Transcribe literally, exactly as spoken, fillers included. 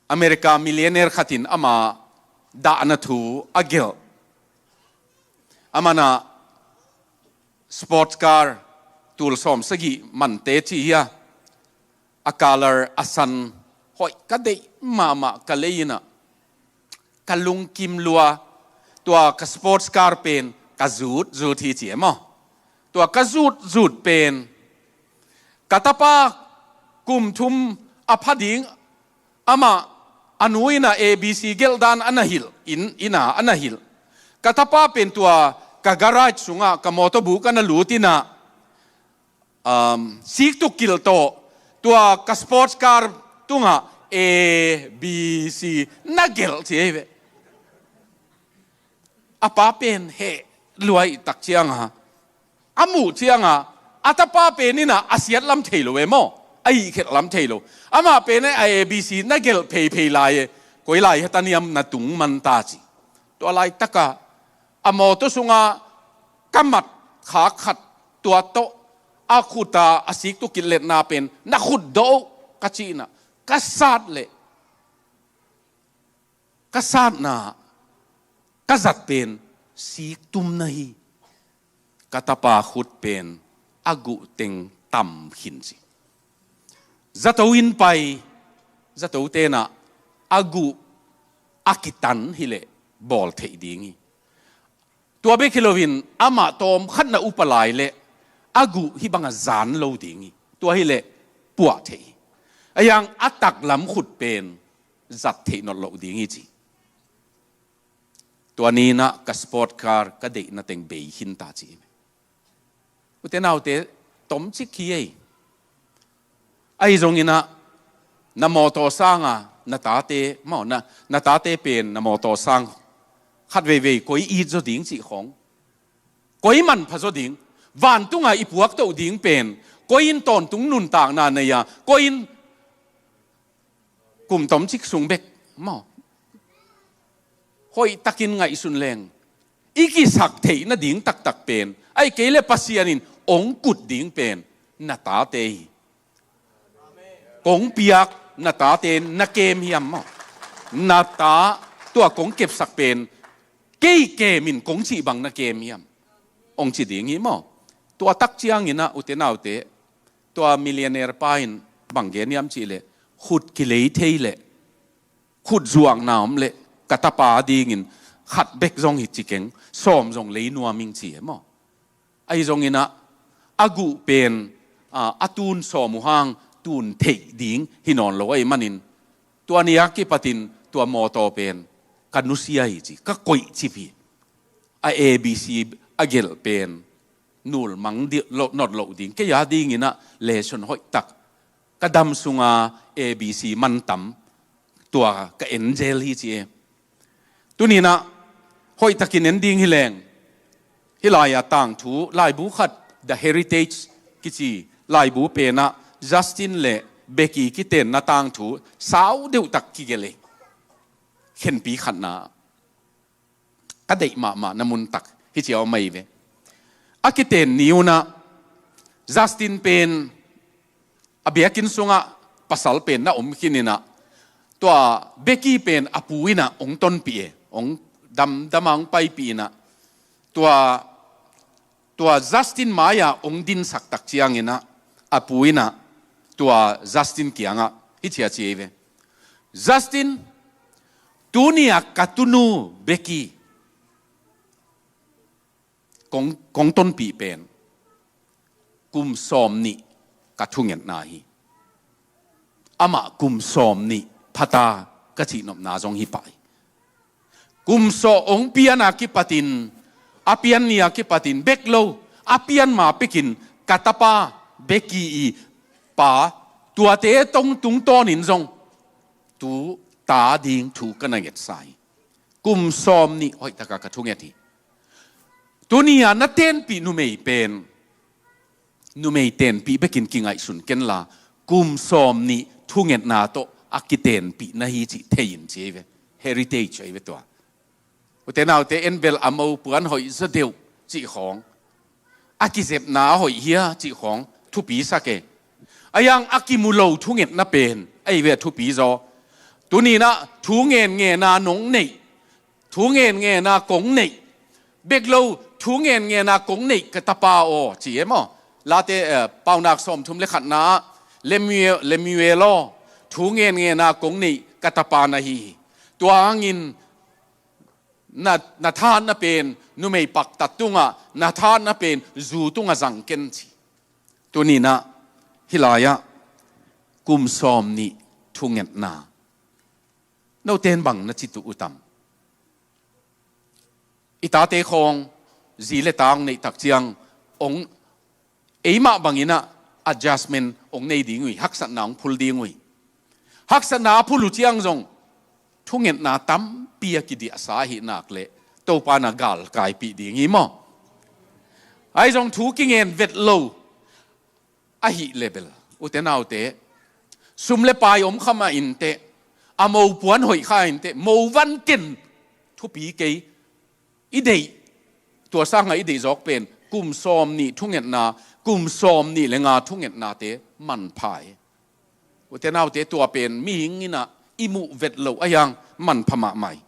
America millionaire khatin ama dahna thu a gelh. Aman ah sports car tul sawm sagih mante ci hi a, a color a san hoih ka deih mahmah ka lei in ah ka lungkim lua. Tua ka sports car pen ka zut zut hi ci e maw. Tua ka zut zut pen ka tapa kum thum a pha ding, amah a nu in ah A B C gelh dan a na hilh, inn, inn ah a na hilh. Ka tapa pen tua ka garage sungah ka mawtaw buk a na lut in ah, um, siktuk kilh tawh tua ka sports car tungah A B C na gelh ci hi ve. A pa pen heh lua hi tak ciang a, a muh ciang a, a tapa pen in ah a siat lam thei lo e maw, a hih khelh lam thei lo. Amah pen a A B C na gelh pheiphei lai e, koi lai heta niam na tung man ta ci. Tua laitak ah a mawtaw sungah ka mat khak khat, tua tawh a khut ah a siktuk kilh letna pen na khut dawh ka ci in ah, ka sat leh, ka satna, ka zat pen siktum na hi. Ka tapa khut pen a guh teng tam khin ci. Zato in pai, zato ten ah a guh a kitan hileh bawl theih ding hi. Tua bek hi loin amah tawm khat na upa lai leh a guh hih bangah zan lo ding hi. Tua hileh puah theih hi. A hiang a taklam khut pen zat theih nawn loh ding hi ci. Tua ni in ah ka sport car ka deihna teng bei khin ta ci hi. Ute naute, tomcik hi ei. Ahi zongin ah na mawtaw sang a na tate maw, na, na tate pen na mawtaw sang khat veivei koi it zaw ding cih khawng, koi manpha zaw ding, vantung ah i puaktoh ding pen, koi in tawntung nuntakna nei a, koi in kum tomcik sung bek maw, hoih takin ngaihsun leng i kisak theih nading taktak pen, ahih kei leh Pasian in hong kut ding pen na tate hi. Kong piak na tate na kem hiam maw? Na ta, tua kong kepsak pen kei kem in kong cih bang na kem hiam? Hong ci ding hi maw? Tua tak ciangin ah ute naute, tua millionaire pa in bang gen hiam cih leh, khut kilei thei leh khut zuakna om leh ka tapa dingin khat bek zong hi ci keng, sawm zong lei nuam ing ci hi maw? Ahi zongin ah a guh pen, a, a tun sawm uh hang tun theih ding hi nawn lo ahih manin, tua ni a kipatin tua mawtaw pen ka nusia hi ci, ka koihcip hi. A A B C a gelh pen nulmang di-, lo-, nawn loh ding, kei a dingin ah lesson hoih tak, ka dam sunga A B C mantam tua ka en zel hi ci e. Tuni in ah hoih takin en ding hi leng, hih lai-a tangthu, laibu khat, The Heritage kici laibu pen ah Justin leh Becky kitenna tangthu sau deuh tak kigelh hi. Khenpi khatna, ka deih mahmah na mun tak hi ci a om ahi ve. A kiten ni un ah Justin pen a biakinn sungah pasal pen na om khin in ah, tua Becky pen a pu in ah hong tonpih e, hong damdam a hong paipih in ah, tua, tua Justin mai-ah hong dinsak tak ciangin ah a pu in ah tua Justin kiangah hih ci a ci hi ve. Justin, tuni-a ka tunu Becky kong, kong tonpih pen kum sawmnih ka thungetna hi. Amah kum sawmnih phata ka cihnopna zong hi pah hi. Kum sawm hong pian a kipatin, a pian ni a kipatin bek lo, a pian ma pekin ka tapa Becky i pa, tuate tong tungtawnin zong tu ta ding thu ka na ngetsa hi. Kum sawmnih hoihtaka ka thunget hi. Tuni-a na tenpih numei pen, numei tenpih bekin kingaihsun kenla, kum sawmnih thungetna tawh a kitenpih na hi cih thei in ci hi ve. Heritage ahi ve tua. Ute naute, en bel a mopuan hoih zaw deuh cih khawng, a kizepna a hoih hia cih khawng thupi sak e. A hiang a kimu lo thungetna pen ahi ve a thupi zaw. Tuninah thu ngenngenna nong neih, thu ngenngenna kong neih, bek lo thu ngenngenna kong neih ka tapa aw, ci e maw? Late, eh, Paunak sawmthum le khatna ah, Lemuel, Lemuel aw, thu ngenngenna kong neih ka tapa na hi hi. Tua hangin na, na thahatna pen numei paktat tungah, na thahatna pen zu tungah zang ken ci. Tuninah hih lai-ah kum sawm nih thungetna note in bang na ci tuh uh tam? I tate khawng zi le ta hong neih tak ciang hong, eimah banginah adjustment hong nei ding uh hi, haksatna hong phul ding uh hi. Haksatna a phul uh ciang zong thungetna tampi a kidiahsa ahih nak leh Topa na galkaipih ding hi maw? Ahi zong thu kingen vet lo ahih leh bel, ute naute, sum le pai om kha mah inteh, a mopuan hoih kha inteh, mo van ken thupi kei. I deih, tua sangah i deih zawk pen kum sawm nih thungetna, kum sawm nih le nga thungetnate manpha hi. Ute naute, tua pen mihing inah i muh vet loh ahi hang manpha mahmah hi.